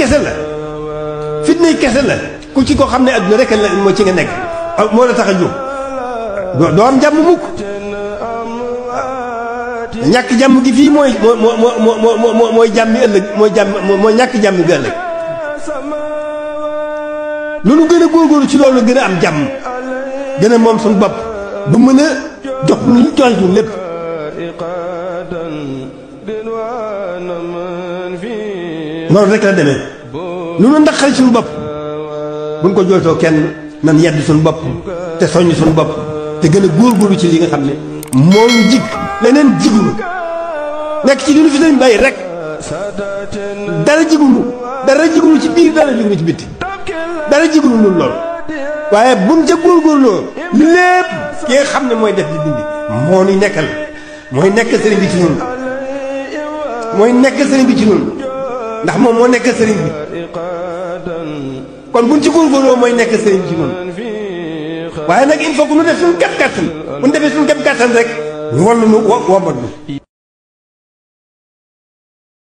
kese la fitnay kese la ku ci ko xam ne adduna rek la moo ci nga nekk moo la tax a jóg doo am jàmm mukk ñàkk jàmm gi fii mooy jàmmi ëllëg mooy ñàkk jàmm gi ëllëg loolu gën a góorgóorlu ci loolu gën a am jàmm gën a moom suñu bopp ba mën a jox ñu jox ñu lépp noonu rek la demee lu nu ndaxal suñu bopp buñ ko jooytoo kenn nan yedd suñu bopp te soññ suñu bopp te gën a góorgóorlu ci li nga xam ne moo ñu jig leneen jigunu nekk ci li nu fi dañ bàyyi rek dara jigunu ci biir dara jigunu ci bitti dara jigunu loolu lool waaye buñ ca góorgóorloo lépp ki nga xam ne mooy def di dindi moo nuy nekkal mooy nekk sëriñ bi ci ñun mooy nekk sëriñ bi ci ñun ndax moom moo nekk sëriñ bi kon buñ ci góorgóorloo mooy nekk sëriñ bi ci ñun waaye nag il faut que nu def suñu kem kàttan bu ñu defee suñu kem kàttan rek ñu wallu nu womat nu